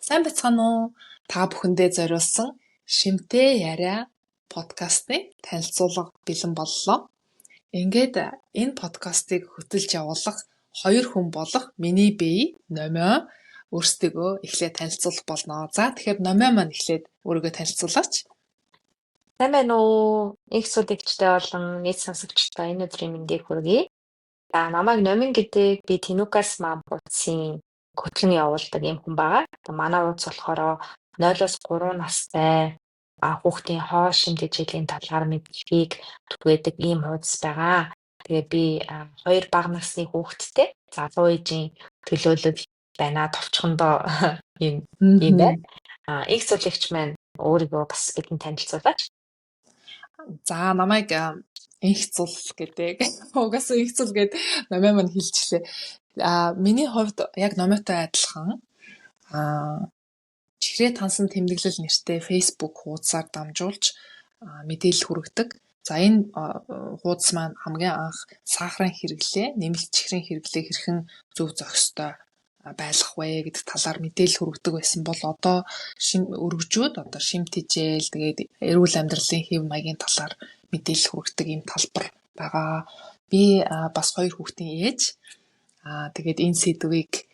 Сайн байцгаана уу? Та бүхэндээ зориулсан Шимтэй яриа подкастны танилцуулга бэлэн боллоо. Ингээд энэ подкастыг хөтөлж явуулах хоёр хүн болох миний бие Номио өөрсдийгөө эхлээд танилцуулах болно. За, тэгэхээр Номио маань эхлээд өөрийгөө танилцуулаач. Сайн байна уу? Энх зул эгчтэй болон нийт сонсогчдоо энэ өдрийн мэндийг хүргэе. За, намайг Номин гэдэг, би Тинукас Мам хуудсын хөтлөн явуулдаг юм хүн байгаа. Манай хуудас болохоор 0-оос 3 настай хүүхдийн хоол шим тэжээлийн талаар мэдлэгийг түгээдэг ийм хуудас байгаа. Тэгээ би хоёр бага насны хүүхэдтэй залуу ээжийн төлөөлөл байна. Товчхондоо ийм байна. Энх зул эгч маань өөрийгөө бас бидэнд танилцуулаач. За, намайг Энх зул гэдэг. Угаасаа Энх зул гээд Номио маань хэлчихлээ. Миний хувьд яг Номиотой адилхан Чихрээ тансан тэмдэглэл нэртэй Facebook хуудасаар дамжуулж мэдээлэл хүргэдэг. За, энэ хуудас маань хамгийн анх сахарын хэрэглээ, нэмэлт чихрийн хэрэглээ хэрхэн зөв зохистой байлгах вэ гэдэг талаар мэдээлэл хүргэдэг байсан бол одоо шим өргөжөөд одоо шим тэжээл, тэгээд эрүүл амьдралын хэв маягийн талаар мэдээлэл хүргэдэг ийм талбар байгаа. Би бас хоёр хүүхдийн ээж. Тэгээд энэ сэдвийг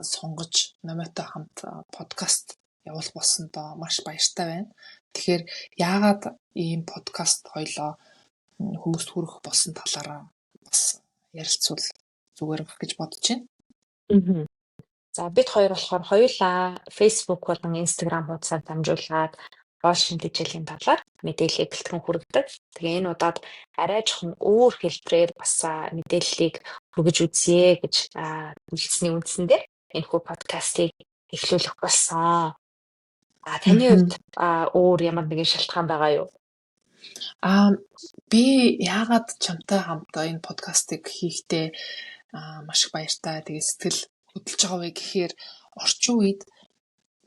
сонгож Номиотой хамт подкаст явуулах болсондоо маш баяртай байна. Тэгэхээр яагаад ийм подкаст хоёлоо хүмүүст хүргэх болсон талаараа бас ярилцвал зүгээр байх гэж бодож байна. За, бид хоёр болохоор хоёулаа Facebook болон Instagram хуудасаар дамжуулаад хоол шим тэжээлийн талаар мэдээллийг бэлтгэн хүргэдэг. Тэгээ энэ удаад арай жоохон өөр хэлбэрээр бас мэдээллийг хүргэж үзье гэж төлөвлөсний үндсэн дээр энэхүү подкастыг эхлүүлэх болсон. А таны хувьд өөр ямар нэгэн шалтгаан байгаа юу? Би яагаад чамтай хамт энэ подкастыг хийхдээ маш их баяртай. Тэгээ сэтгэл хөдлөж байгаа вэ гэхээр орчин үед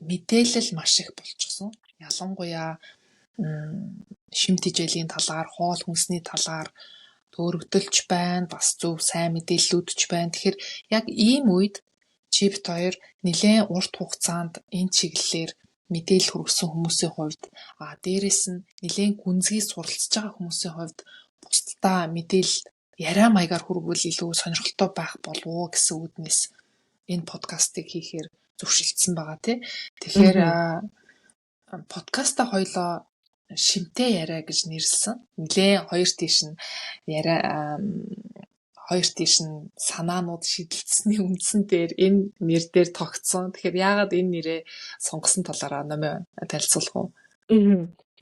мэдээлэл маш их болчихсон. Ялангуяа шим тэжээлийн талаар, хоол хүнсний талаар төөрөгдөл ч байна, бас зөв сайн мэдээллүүд ч байна. Тэгэхээр яг ийм үед чи бид хоёр нэлээн урт хугацаанд энэ чиглэлээр мэдээлэл хүргэсэн хүмүүсийн хувьд, дээрэс нь нэлээн гүнзгий суралцж байгаа хүмүүсийн хувьд бусдаа мэдээлэл яриа маягаар хүргэвэл илүү сонирхолтой байх болов уу гэсэн үүднээс энэ подкастыг хийхээр зөвшөлдсөн байгаа, тий. Тэгэхээр подкаста хоёлоо Шимтэй яриа гэж нэрлэсэн. Нэлээн хоёр тийш нь яриа, хоёр тийш нь санаанууд шидэлцсэний үндсэн дээр энэ нэр дээр тогтсон. Тэгэхээр яагаад энэ нэрээ сонгосон талаараа Номио танилцуулах уу?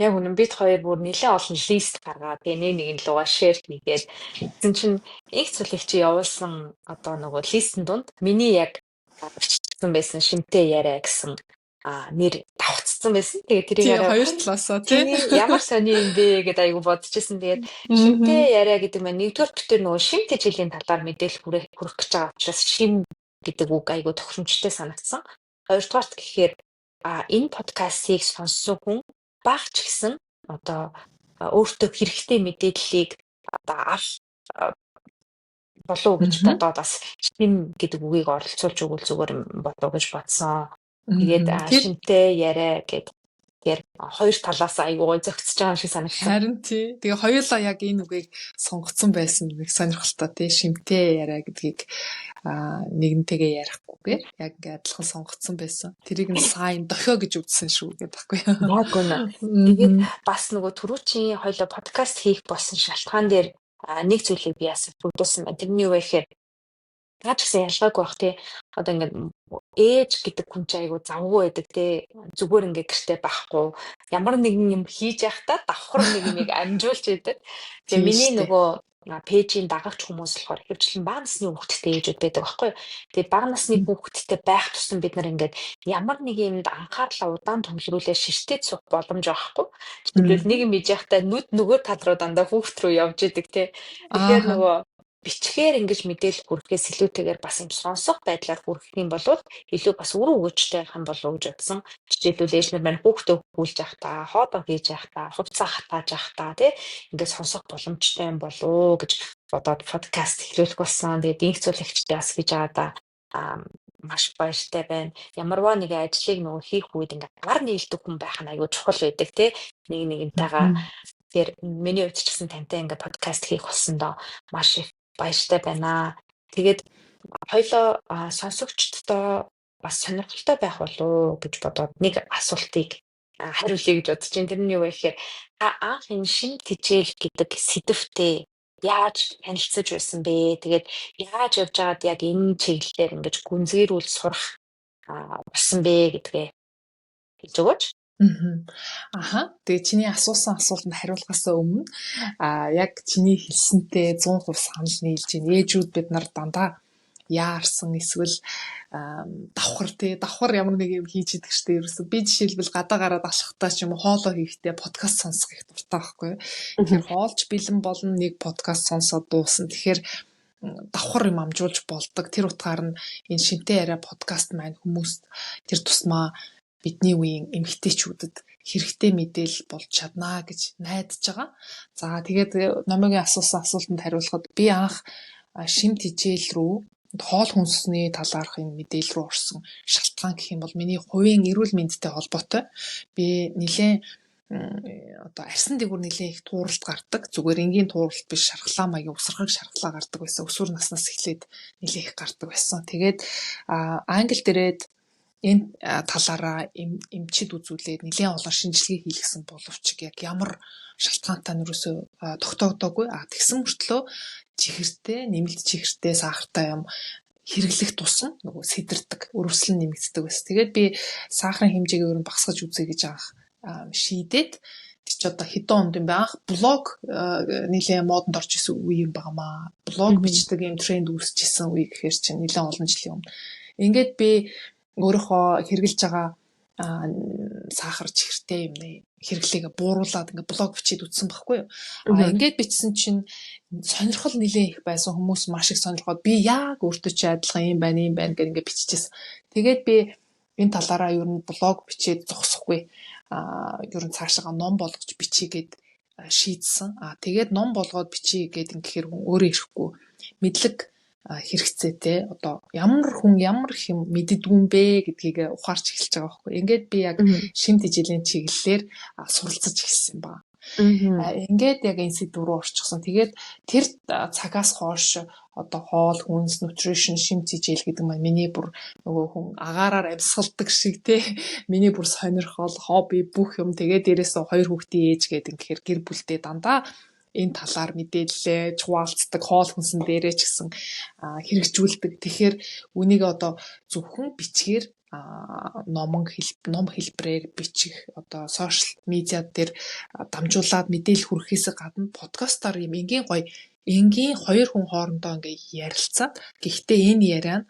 Яг үнэн, бид хоёр бүр нэлээд олон list гаргаад, тэгээ нэг нэгэн лугаа share хийгээд тэгсэн чинь Энх зул эгч явуулсан одоо нөгөө list эн дунд миний яг бичсэн байсан Шимтэй яриа гэсэн нэр давхцсан байсан. Тэгээ тэрийг арай хоёр талаасаа, тий. Ямар сони юм бэ гэдээ айгу бодож исэн. Тэгээд шимтэй яриа гэдэг маань нэгдүгээр тэр нөгөө шим тэжээлийн талаар мэдээлэл хүргэх гэж байгаа учраас шим гэдэг үг айгу тохиромжтой санагдсан. Хоёрдугаарт гэхээр энэ подкастыг сонссон хүн бага ч гэсэн одоо өөртөө хэрэгтэй мэдээллийг одоо авах болов уу гэж бодоод бас шим гэдэг үгийг оролцуулж өгвөл зүгээр болов гэж бодсон. Тэгээд шимтэй яриа гэд тэгэхээр хоёр талаас айгуу гоё зохицож байгаа юм шиг санагдсан. Харин тий. Тэгээ хоёулаа яг энэ үгийг сонгоцсон байсан нэг сонирхолтой, тий. Шимтэй яриа гэдгийг нэгэнтэйгээ ярихгүйгээр яг ингээ адилхан сонгоцсон байсан. Тэрийг нь сайн дохио гэж үзсэн шүү гэдэг байхгүй юу? Яг үнэ. Тэгээд бас нөгөө түрүүчийн хоёулаа подкаст хийх болсон шалтгаан дээр нэг зүйлийг би бас бүрдүүлсэн байна. Тэрний юу вэ гэхээр наа ч гэсэн ялгаагүй бах, тий. Одоо ингээд ээж гэдэг хүн чинь айгу завгүй байдаг, тий. Зүгээр ингээд гэрте байхгүй. Ямар нэгэн юм хийж явахдаа давхар нэг юмыг амжуулж идэг. Тэгээ миний нөгөө page ийн дагагч хүмүүс болохоор ихэвчлэн бага насны хүүхэдтэй ээжүүд байдаг байхгүй юу. Тэгээ бага насны хүүхэдтэй байх тусам бид нар ингээд ямар нэг юмд анхаарлаа удаан төвлөрүүлээ ширтээд суух боломж байхгүй. Жишээлбэл, нэг юм хийж явахдаа нүд нөгөө тал руу дандаа хүүхэд рүү явж идэг, тий. Тэгэхээр нөгөө бичгээр ингэж мэдээлэл хүргэхээс илүүтэйгээр бас юм сонсох байдлаар хүргэх юм бол илүү бас үр өгөөжтэй байх юм болов уу гэж бодсон. Жишээлбэл, ээж нар маань хүүхдээ хүүлж явахдаа, хоолоо хийж явахдаа, хувцас хатааж явахдаа, тий, ингээд сонсох боломжтой юм болов уу гэж бодоод подкаст эхлүүлэх болсон. Тэгээд Энх зул эгчтэй бас хийж байгаадаа маш баяртай байна. Ямарваа нэгэн ажлыг нөгөө хийх үед ингээд гар нийлдэг хүн байх нь аягүй чухал байдаг, тий. Нэг нэгнтэйгээ. Тэгэхээр миний хувьд ч гэсэн тантай ингээд подкаст хийх болсондоо маш их баяртай байна. Тэгээд хоёулаа сонсогчдоо бас сонирхолтой байх болов уу гэж бодоод нэг асуултыг хариулъя гэж бодож байна. Тэр нь юу вэ гэхээр та анх энэ шим тэжээл гэдэг сэдэвтэй яаж танилцаж байсан бэ? Тэгээд яаж явж байгаад яг энэ чиглэлээр ингэж гүнзгийрүүл сурах болсон бэ гэдгээ хэлж өгөөч. Аха. Тэгээ чиний асуусан асуултанд хариулахаас өмнө яг чиний хэлсэнтэй 100% санал нийлж байна. Ээжүүд бид нар дандаа яарсан эсвэл давхар, тий, давхар ямар нэг юм хийж идэг штэ ерөөсө. Би жишээлбэл гадаа гараад алхахдаа ч юм уу, хоолоо хийхдээ подкаст сонсох их дуртай байхгүй юу. Тэгэхээр хоолч бэлэн болно, нэг подкаст сонсоод дуусна. Тэгэхээр давхар юм амжуулж болдог. Тэр утгаар нь энэ Шимтэй яриа подкаст маань хүмүүст тэр тусмаа бидний үеийн эмэгтэйчүүдэд хэрэгтэй мэдээлэл болж чаднаа гэж найдаж байгаа. За, тэгээд Номигийн асуусан асуултанд хариулахад би анх шим тэжээл рүү, хоол хүнсний талаарх энэ мэдээлэл рүү орсон шалтгаан гэх юм бол миний хувийн эрүүл мэндтэй холбоотой. Би нэлээд одоо арьсан дээгүүр нэлээд их тууралт гардаг. Зүгээр энгийн тууралт биш, шархлаа маягийн үсархаг шархлаа гардаг байсан. Өсвөр наснаас эхлээд нэлээд их гардаг байсан. Тэгээд Англид ирээд энэ талаараа эмчид үзүүлээд нэлээд олон шинжилгээ хийлгэсэн боловч яг ямар шалтгаантай нь ерөөсөө тогтоогдоогүй. А тэгсэн мөртлөө чихэртэй, нэмэлт чихэртэй, сахартай юм хэрэглэх тусам нөгөө сэдэрдэг, өрөвсөл нэмэгддэг байсан. Тэгээд би сахарын хэмжээг өөр нь багасгаж үзье гэж анх шийдээд, тэр чи одоо хэдэн онд юм бэ? Анх блог нэлээд модонд орж исэн үе юм байнамаа. Блог бичдэг юм тренд үүсчихсэн үе гэхээр чинь нэлээд олон жилийн өмнө. Ингээд би өөрийнхөө хэрэглэж байгаа сахар, чихэртэй юмны хэрэглээгээ бууруулад ингээ блог бичээд үтсэн байхгүй юу. А ингээд бичсэн чинь сонирхол нэлээд их байсан. Хүмүүс маш их сонирхоод, би яг өөртөө чи адилхан юм байна, юм байна гэх ингээ биччихсэн. Тэгээд би энэ талаараа ер нь блог бичээд зогсохгүй. А ер нь цаашаага ном болгож бичийгээд шийдсэн. А тэгээд ном болгоод бичье гээд ингэхээр хүн өөрөө ирэхгүй мэдлэг хэрэгцээтэй, одоо ямар хүн ямар их юм мэддэггүй юм бэ гэдгийг ухаарч эхэлж байгаа байхгүй. Ингээд би яг шим тэжээлийн чиглэлээр суралцаж эхэлсэн юм байна. Ингээд яг энэ сэдв рүү орчихсон. Тэгээд тэр цагаас хойш одоо хоол хүнс, nutrition, шим тэжээл гэдэг маань миний бүр нөгөө хүн агаараар амьсгалдаг шиг, те, миний бүр сонирхол, хобби, бүх юм. Тэгээд дээрээс хоёр хүүхдийн ээж гэдэг ингэхээр гэр бүлдээ дандаа энэ талаар мэдээллээ хуваалцдаг, хоол хүнсэн дээрээ ч гэсэн хэрэгжүүлдэг. Тэгэхээр үнийг одоо зөвхөн бичгээр, ном хэлбэрээр бичих, одоо social media дээр дамжуулаад мэдээлэл хүргэхээс гадна подкастаар юм энгийн гоё энгийн хоёр хүн хоорондоо ингээ ярилцаад, гэхдээ энэ яриа нь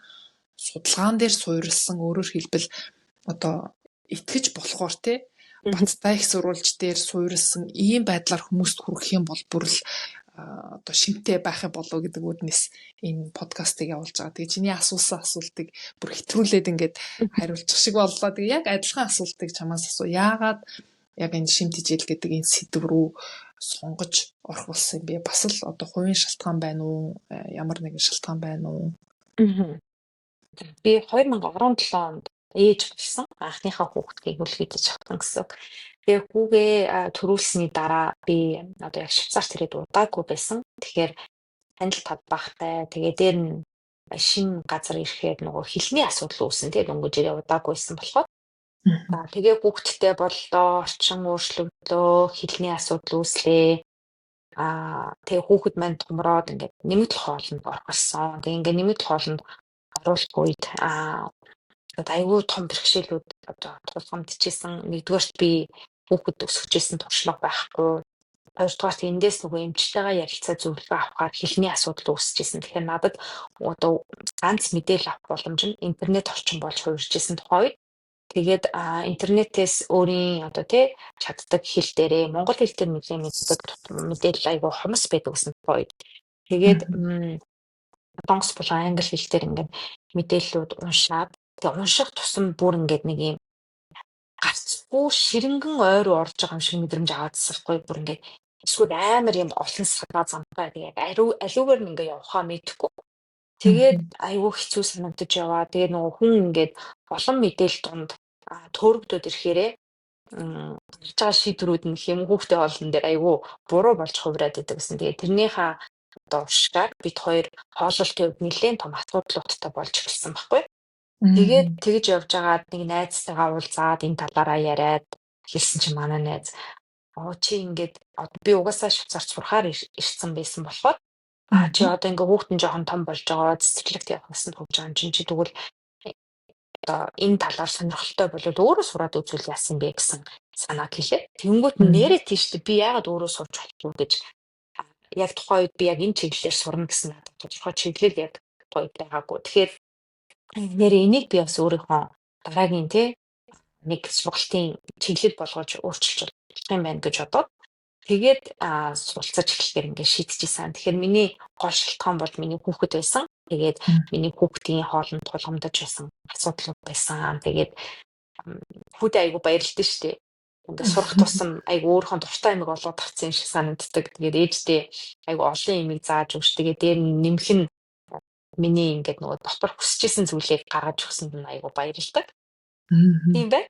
судалгаан дээр суурилсан, өөрөөр хэлбэл одоо итгэж болохоор, те, баттай их сурвалж дээр суурилсан ийм байдлаар хүмүүст хүргэх юм бол бүр л одоо шимтэй байх юм болов гэдэг үүднээс энэ подкастыг явуулж байгаа. Тэгээ чиний асуусан асуултыг бүр хэтрүүлээд ингээд хариулчих шиг боллоо. Тэгээ яг адилхан асуултыг чамаас асуу. Яагаад яг энэ шим тэжээл гэдэг энэ сэдэв рүү сонгож орох болсон юм бэ? Бас л одоо хувийн шалтгаан байна уу? Ямар нэгэн шалтгаан байна уу? Би 2017 онд ээж болсон. Анхныхаа хүүхдийг хүлээдэж авсан гэсэн үг. Тэгээ хүүгээ төрүүлсэний дараа би одоо яг Швейцарт ирээд удаагүй байсан. Тэгэхээр танил талбайтай. Тэгээ дээр нь шинэ газар ирэхээр нөгөө хэлний асуудал үүсэн. Тэгээ дөнгөж ирээ удаагүй байсан болохоор. За, тэгээ хүүхэдтэй боллоо, орчин өөрчлөгдлөө, хэлний асуудал үүслээ. Тэгээ хүүхэд маань томроод ингээд нэмэгдэл хоолнд орох болсон. Тэгээ ингээд нэмэгдэл хоолнд оруулах үед одоо аягүй том бэрхшээлүүд одоо тулгамдчихсэн. Нэгдүгээрт, би хүүхэд өсгөжсэн туршлага байхгүй. Хоёрдугаарт, эндээс нөгөө эмчтэйгээ ярилцаа зөвлөгөө авахаар хэлний асуудал үүсчихсэн. Тэгэхээр надад одоо ганц мэдээлэл авах боломж нь интернет орчин болж хувирч исэн тухай үед. Тэгээд интернетээс өөрийн одоо тий чаддаг хэл дээрээ, монгол хэл дээр нэлээд мэддэг мэдээлэл аягүй хомс байдаг гэсэн тухай үед. Тэгээд солонгос болон англи хэл дээр ингээд мэдээллүүд уншаад, тэгээ унших тусам бүр ингээд нэг юм гарцгүй ширэнгэн ой руу орж байгаа юм шиг мэдрэмж аваадсан байхгүй, бүр ингээд эсвэл амар юм олон садаа замтай, тэгээд ариу аливаар нь ингээд явахаа мэдэхгүй. Тэгээд айгүй хэцүү санагдаж яваа. Тэгээд нөгөө хүн ингээд олон мэдээлэл дунд төөрөгдөөд ирэхээрээ гарч байгаа шийдвэрүүд нь хэм хүүхдээ хооллон дээр айгүй буруу болж хувраад идэг гэсэн. Тэгээд тэрнийхээ одоо уршгаар бид хоёр хооллолтын хувьд нэлээд том асуудлуудтай болж эхэлсэн байхгүй. Тэгээд тэгж явж байгаад нэг найзтайгаа уулзаад энэ талаараа яриад хэлсэн чинь манай найз "Оо, чи ингээд би угаасаа Швейцарт сурахаар ирсэн байсан болохоор чи одоо ингээ хүүхэд нь жоохон том болж байгаа, цэцэрлэгт явах насанд хүрж байгаа юм чинь чи тэгвэл одоо энэ талаар сонирхолтой болвол өөрөө сураад үзвэл яасан бэ?" гэсэн санааг хэлээ. Тэнгүүт нь нэрээ тийш би яагаад өөрөө сурч болохгүй гэж, яг тухайн үед би яг энэ чиглэлээр сурна гэсэн надад тодорхой чиглэл яг тухайн үед байгаагүй. Тэгэхээр нэрээ энийг би бас өөрийнхөө дараагийн те нэг сургалтын чиглэл болгож өөрчилж болох юм байна гэж бодоод, тэгээд суралцаж эхлэхээр ингээд шийдчихсэн. Тэгэхээр миний гол шалтгаан бол миний хүүхэд байсан. Тэгээд миний хүүхдийн хоолнд тулгамдаж байсан асуудлууд байсан. Тэгээд хүүдээ айгүй баярлалтай шүү дээ. Ингээд сурах тусам айгүй өөрийнхөө дуртай юмыг олоод авсан юм шиг санагддаг. Тэгээд ээждээ айгүй олон юмыг зааж өгч, тэгээд дээр нь нэмэх нь миний ингээд нөгөө дотор хүсэж исэн зүйлийг гаргаж өгсөнд нь айгүй баярлалдаг. Тийм бай.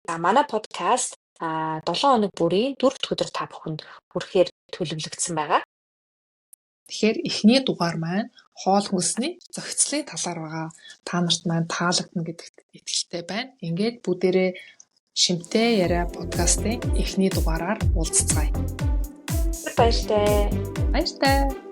За, манай подкаст 7 хоног бүрийн 4 дахь өдөр та бүхэнд хүрэхээр төлөвлөгдсөн байгаа. Тэгэхээр эхний дугаар маань хоол хүнсний зохицлын талаар байгаа. Та нарт маань таалагдана гэдэгт итгэлтэй байна. Ингээд бүгдээрээ Шимтэй яриа подкастын эхний дугаараар уулзацгаая. Баяртай. Баяртай.